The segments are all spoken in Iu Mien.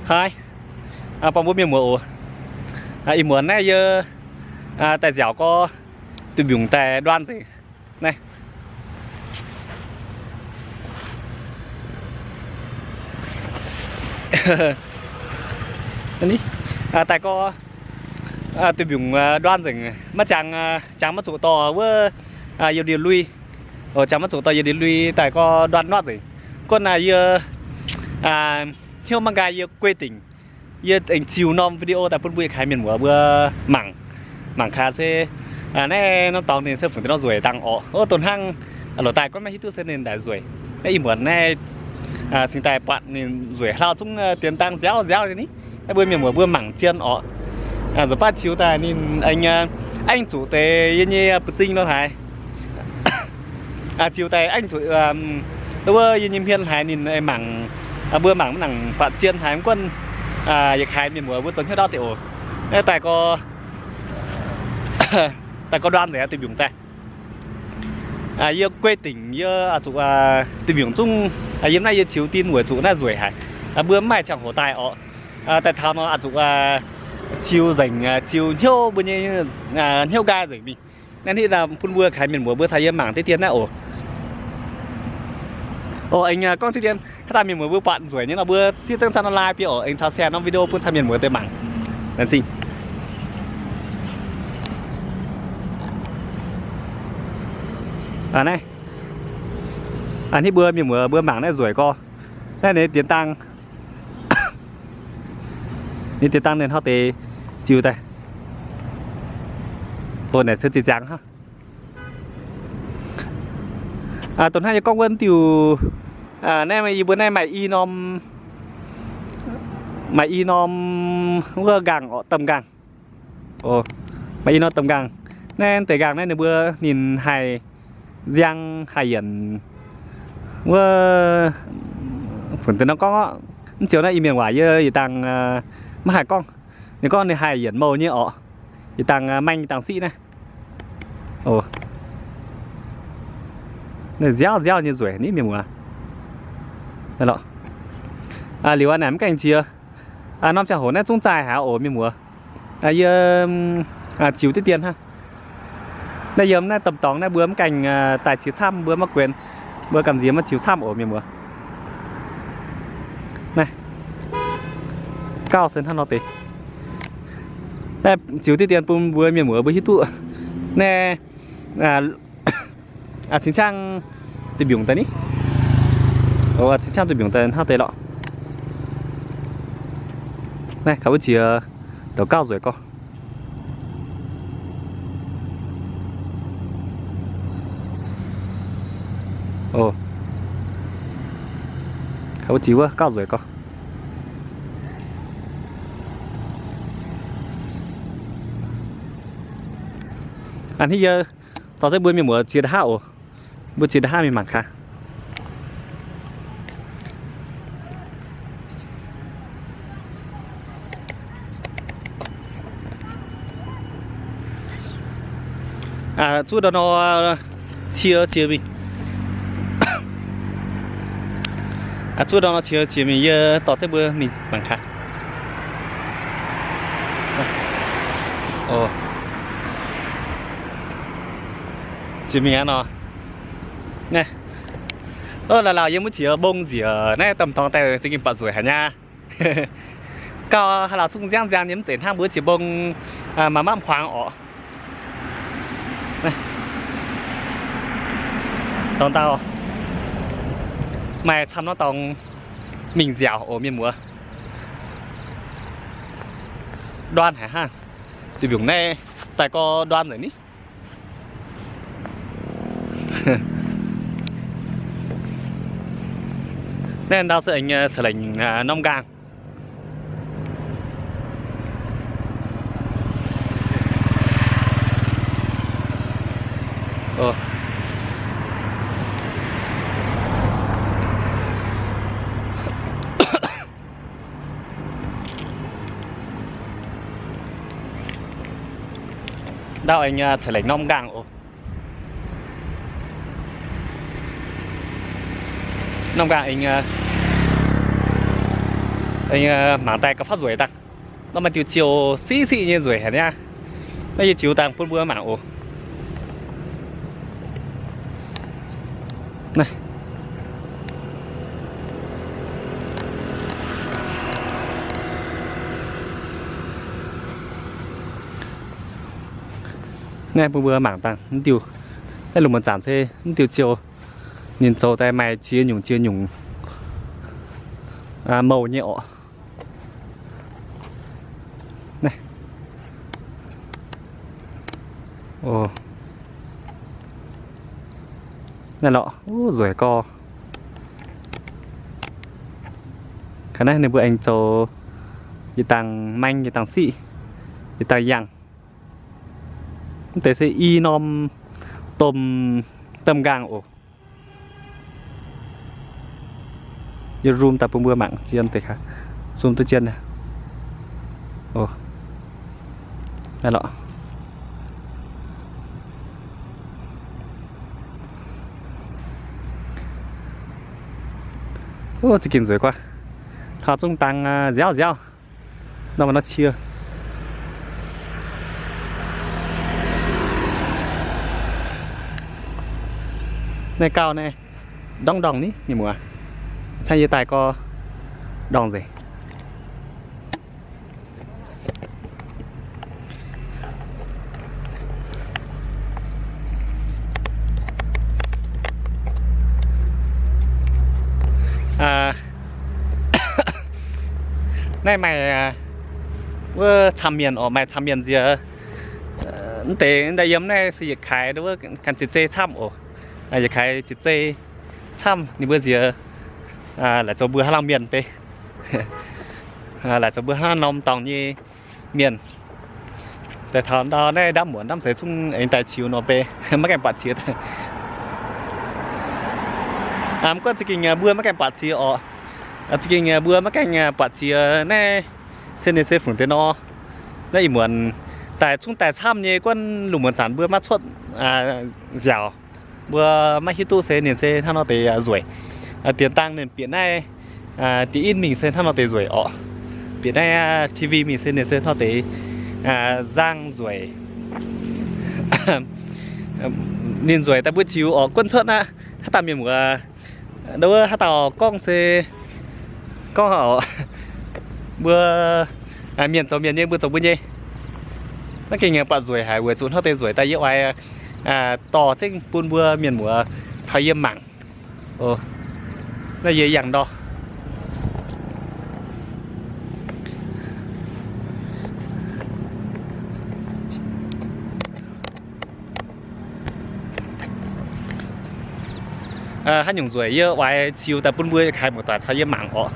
Haaix, buangh mbuo mienh muoz oc. Ih muonz naaiv yie daaih nziaauc gorx duih mbiungc daaih nduan nzengc naaiv. Daaih gorx duih mbiungc nduan nzengc, maiv jangx, jangx maiv zuqc dorh wuov yie ndie-lui. Jangx maiv zuqc dorh yie ndie-lui daaih gorx nduan nduatv nzengc. Gunv naaiv yie hnyouv maiv nqaai yie guei dingc, yie aengx ziux norm video daaih bun mbuo yietc kaaix mienh muoz mbuo mangc, mangc gaax se naaiv norm dorngx ninh se fungc deix nor nzueic dangh orqc. Ov, doh hnangv loc daaih gunv maiv hiuv duqv se ninh ndaaic nzueic. Naaiv ih muonz naaiv cingx daaih buatc ninh nzueic hlauv zungv dienx dangh nziaauv nziaauv nyei ni. Naaiv mbuo mienh muoz mbuo mangc zien orqc. Nzunc baav ziux daaih ninh aengx aengv zuqc deix yie nyei buoz-zing nor haaix. Ziux daaih aengv zuqc wuov yie nyei hmien haiz ninh mangc, mbuo mangc maiv nangc buatc zien haiz mv gunv yietc kaaix mienh muoz mbuo zoux hnyouv ndauv deix oc. Naaiv daaih gorx, daaih gorx nduan nzengc duih mbiungc daaih. Yie guei dingc yie zuqc duih mbiungc zungv yiem naaiv yie ziux din weic zuqc naaiv nzueic haic. Mbuo mv maaih ziangh hoc daaih orqc. Daaih taux nor zuqc ziux nzengc, ziux hnyouv mbuo nyei, hnyouv nqaai nzengc mingh. Naaiv hitv bun mbuo kaaix mienh muoz mbuo caux yie mangc diqv dien naaiv oc. Oc, aengx gorngv diqv dien haaix dauh mienh muoz mbuo buatc nzueic nyei nor mbuo siev zengv cang nor like biei oc, aengx caux share norm video bun caux mienh muoz deix mangc. Laengz zingh. Naaiv, hitv mbuo mienh muoz mbuo mangc naaiv nzueic gorx. Naaiv ninh dienx dangh, ninh dienx dangh ninh hnangv deix ziux daaih. Doh naaic se ziex ziangx hnangv. Doh hnangv yie gorngv wuov diuh, naaiv yie mbuo naaiv maaih i norm, maaih i norm wuov nqaang orqc, domh nqaang. Maaih i norm domh nqaang. Naaiv deix nqaang naaiv ninh mbuo ninh haih nziang haih yienc wuov, funx deix norm gorngv orqc. Mv ziouc naaiv Iu-Mienh waac yie yietc dangh maiv haih gorngv. Ninh gorngv ninh haih yienc mouh nyei orqc. Yietc dangh maeng yietc dangh siqv naaiv. Nziaauv nziaauv nyei nzueic ni mienh muoz. Liuz aqv naaic mv gaengh jiex. Norm ziangh hoc naaiv zungv zaih haic oc mienh muoz. Yie ziux diqv dien hnangv. Naaiv yiem naaiv domh dorngx naaiv mbuo mv gaengh daaih qiex camv mbuo maiv guenx, mbuo gamh nziex maiv ziux camv oc mienh muoz. Naaiv gauh se hnangv nor deix. Naaiv ziux diqv dien bun mbuo mienh muoz mbuo hiuv duqv. Naaiv cingx qangv duih mbiungc daaih ni. Cingx qangv duih mbiungc daaih hnangv deix lorqc. Naaiv kaux wuov jiex douc gauh nzueic gorx. Kaux wuov jiex wuov gauh nzueic gorx. A'hneiv yie dorh zengv mbuo mienh muoz jiex nda'haav oc. Mbuo jiex nda'haav mingh mangc gaax. Zuov ndau nor cie jiex mingh. Zuov ndau nor cie jiex mingh, yie dorh zengv mbuo mingh mangc gaax. Jiex mingh aqv nor. Naaiv, laaix lauh yie mbuo qiex mbong nziec naaiv domh dorngx daaih za'gengh buatc nzueic haic nyei. Gauh haaix lauh zungv nziangv nziang nyei mv zeiz hnangv mbuo qiex mbong maaih mamv huaangx orqc. Dorngx ndau maaih camv norm dorngx mingh nziaauc oc mienh muoz. Nduan haic hnangv. Duih mbiungc naaiv daaih gorx nduan nzengc ni. Naaiv ndau se aengx ca'lengc norm nqaang. Ndau aengx ca'lengc norm nqaang oc. Norm nqaang aengx Mangc daaih gauh faaux nzueic dangh. Nor maaih diuh ziouc siqv siqv nyei nzueic haic niaa. Naaiv yie ziux dangh bun mbuo mangc oc. Naaiv bun mbuo mangc dangh mv diuh, naaiv lungh muonz zanc se mv diuh ziouc ninh zoux daaih maaih ziex nyungc ziex nyungc mouh nyei orqc. Naaiv lorqc, nzueic gorx. Kaaix naaiv ninh mbuo aengx zoux yietc dangh maeng, yietc dangh siqv, yietc dangh yangh. Mv deix se i norm domh, domh nqaang oc. Yie zoom daaih bun mbuo mangc zien deix, zoom duqv zien. Naaiv lorqc. Za'gengh nzueic guaav. Hlauv zungv dangx nziaauv nziaauv. Nor maaih nor cie. Naaiv gauh naaiv ndorngv ndorngh ni, mienh muoz. Cangv yie daaih gorngv ndorngh nzengc. Naaiv maaih wuov camv mienh orqc, maaih camv mienh nziex. Mv deix daaih yiem naaiv se yietc kaaix wuov ganh ziex zei camv oc. Yietc kaaix ziex zei camv ninh mbuo nziex, laaic zoux mbuo haaix laangh mienh deix, laaic zoux mbuo haaix norm dorngx nyei mienh. Daaih taux ndau naaiv ndamv muonc ndamv seix zungv aengx daaih ziux nor beiv maiv gaengh buatc ziex. Mv gunv za'gengh mbuo maiv gaengh buatc ziex orqc. Za'gengh mbuo maiv gaengh buatc ziex naaiv se ninh se fungc deix nor. Naaiv ih muonz daaih zungv daaih camv nyei gunv lungh muonz zanc mbuo maiv cuotv nziaauc. Mbuo maiv hiuv duqv se ninh se hnangv nor deix nzueic. Dienx dangh ninh bieqc naaiv deix in mingh se hnangv nor deix nzueic orqc. Bieqc naaiv T V mingh se ninh se hnangv nor deix nzangv nzueic. Ninh nzueic daaih mbuo ziux orqc gunv cuotv aqv. Haaix dauh mienh muoz, wuov haaix dauh gorngv se gorngv mbuo mienh zoux mienh nyei, mbuo zoux mbuo nyei. Maiv gengh buatc nzueic haic weic zuqc hnangv deix nzueic daaih yie oix dorh zengv bun mbuo mienh muoz caux yie mangc. Naaiv yie yangh ndor. Haaix nyungc nzueic yie oix ziux daaih bun mbuo kaaix muoz-doic caux yie mangc orqc.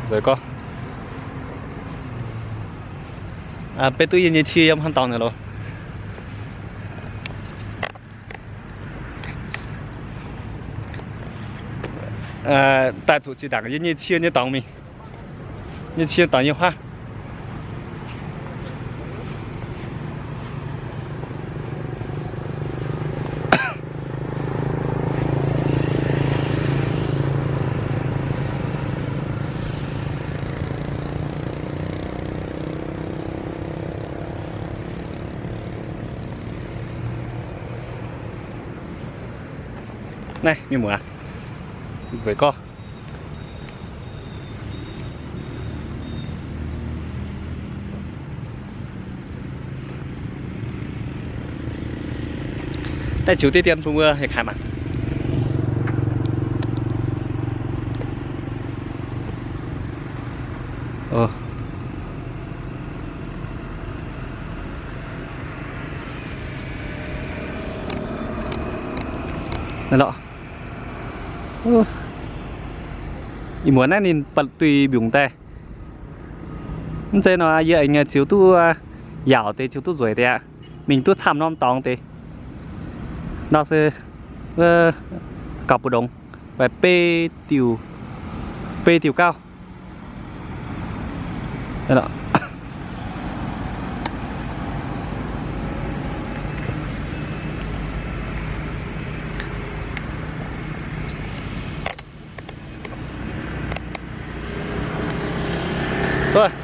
Nzueic gorngv. Beiv duqv yie nyei cie yiem haaix dorngx naaic loh. Daaih zuqc zinh ndaangc yie nyei cie nyei dorngx mingh. Nyei cie dorngx nyei huaav. Naaiv mienh muoz, nzueic gorngv. Daaih ziux diqv dien bun mbuo kaaix mangc. Naaiv lorqc. Ih muonz naaiv ninh ba'duih mbiungc daaih. Mv zeiz nor yie aengx ziux duqv yaauc deix, ziux duqv nzueic deix aqv. Mingh duqv camv norm dorngx deix. Nor se gauh mbu'ndongx, fai bei diuh, bei diuh gauh.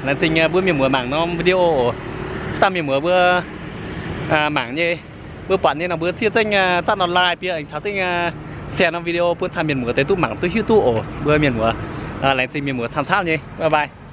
Laengz zingh mbuo mienh muoz mangc norm video oc. Dangh mienh muoz mbuo mangc nyei, mbuo buatc nyei nor mbuo siev zengv zatv norm like bie caux zengv share norm video bun camv mienh muoz deix duqv mangc duqv hiuv duqv oc. Mbuo mienh muoz, laengz zingh mienh muoz camv-camv nyei. Bye bye.